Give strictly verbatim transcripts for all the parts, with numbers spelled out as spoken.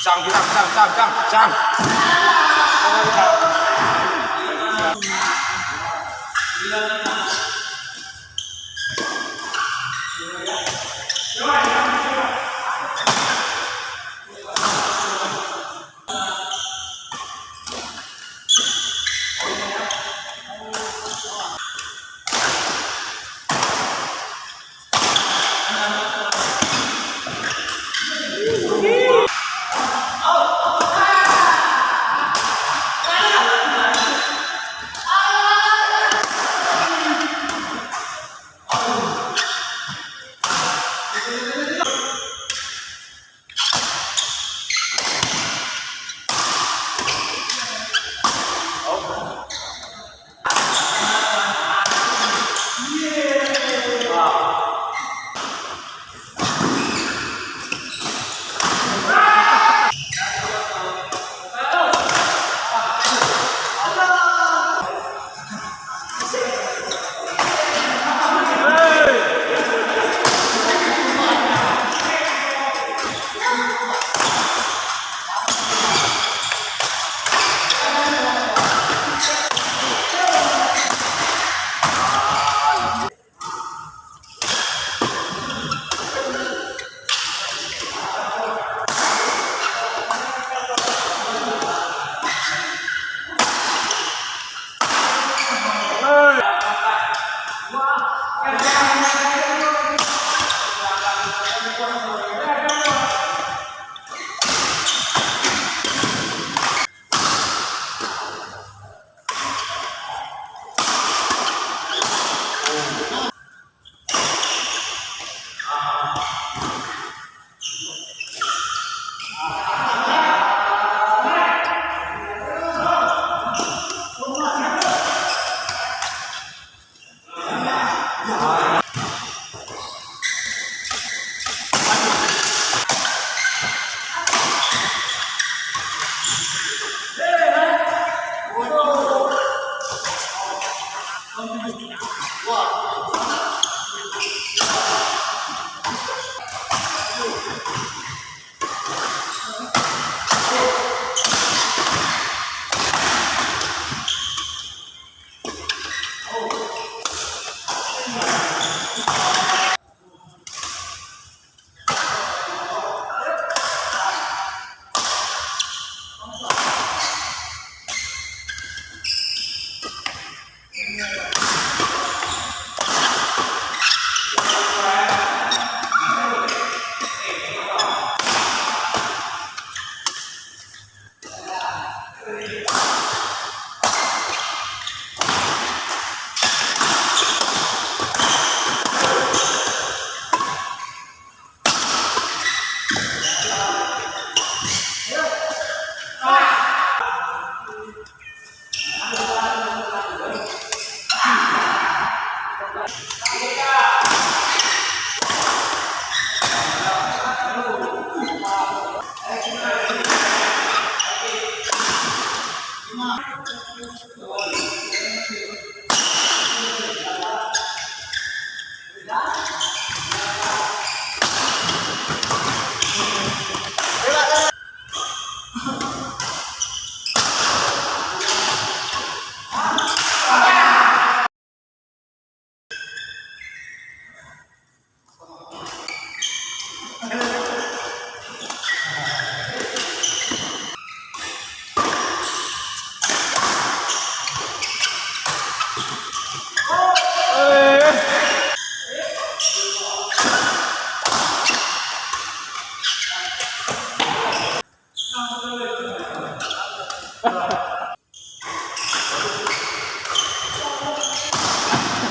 Sang, sang, sang, sang, sang, sang.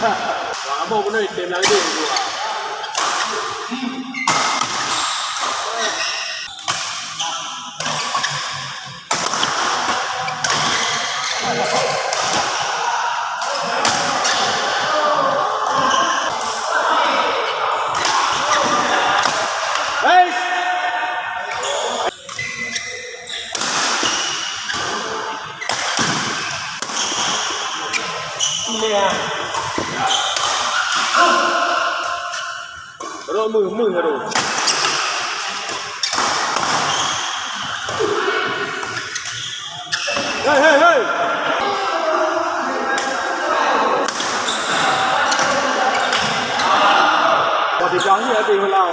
Wah, abang pun dah item lagi dua. Guys. Ini ya. Baru meuh, meuh baru. Hei, hei, hei! Wah, digang ni habéh ulang.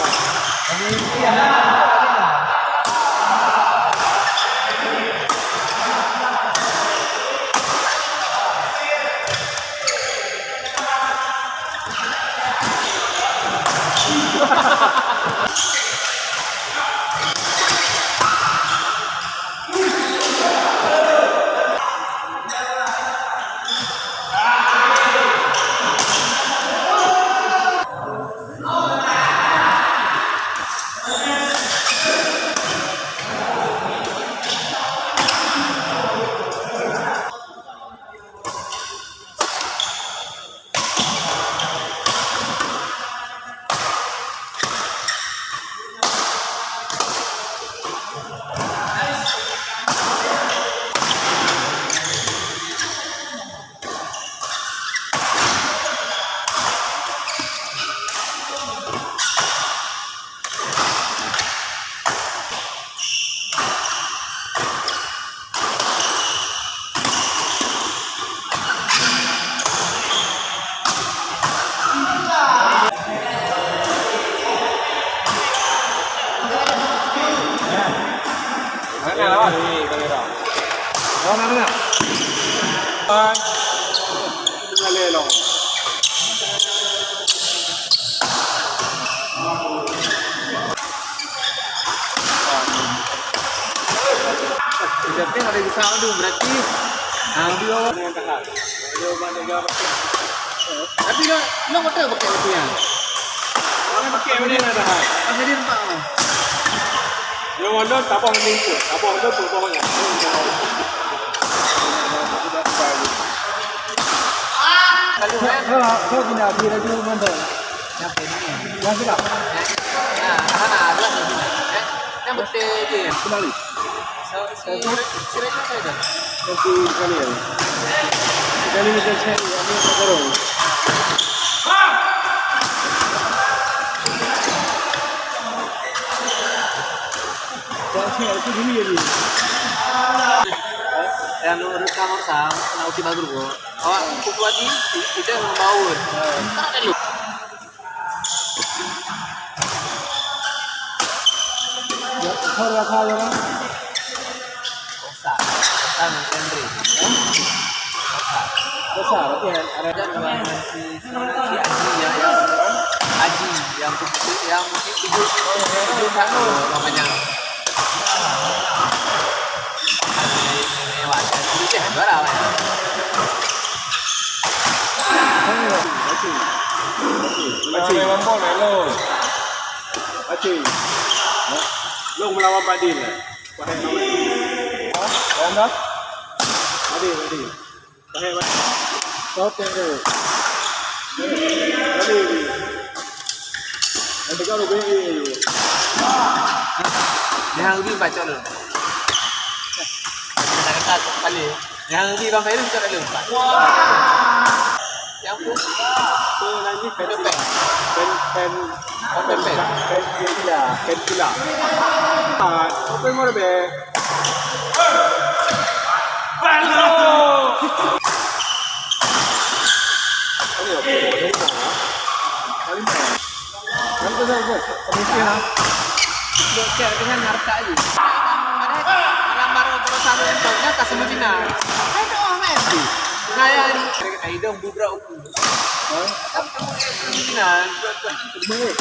Tapi ada bisa tu berarti. Ha, dia orang yang tahan. Dia orang yang tahan. Tapi dah, nak betul pakai batu yang. Orang pakai benda nak tahan. Pasal dia nampak tu. Dia orang dah tak apa, tabah tu, tabah tu. Lalu, eh? Kau, kau kena beri laju mandor. Yang sini. Yang sini. Nah, nah, nah, nah, nah. Eh, yang betul je. Kembali. So, si, si Reza saya dah. Nanti kali ya. Kali ni saya cari, ada yang tak tahu. Kau sini, aku sini ya ni. Yang nomor rekam sama, nak uti baru kok. Awak kutu hati, kita mau bawa. Tak ada lu. Ya, besar rasa ya, kan? Besar. Besar, Mas Henry. Hah? Besar. Besar, oke, ada. Dan dengan si, si Haji yang, yang Haji yang putih, yang putih tujuh, tujuh tak tahu namanya. Lewat, tujuh, eh, dua lah, kan? Pacing. Pacing. Pacing. Pacing. Long melawan Padil. Padil, Padil. Stop yang tu. Padil. Yang tegar tu bunyi. Dia lebih baca dulu. Kata-kata tu kali. Yang di Bang Khairul tu ada empat. Wah. Yang pun. Tu lagi pen, pen, pen, pen, pen, pen. Pen kila, pen kila. Ah, apa yang mau lebih? Balu. Ini apa? Ini apa? Ini apa? Kan tu dah buat. Pemimpin lah. Dok cek dengan harta je. Malam baru berusaha untuk nya tak semua Cina. Hai tu, oh, men. Nah, ya, ni. Hidung bubra uku. Ha? Tapi kamu dia Cina. Baik.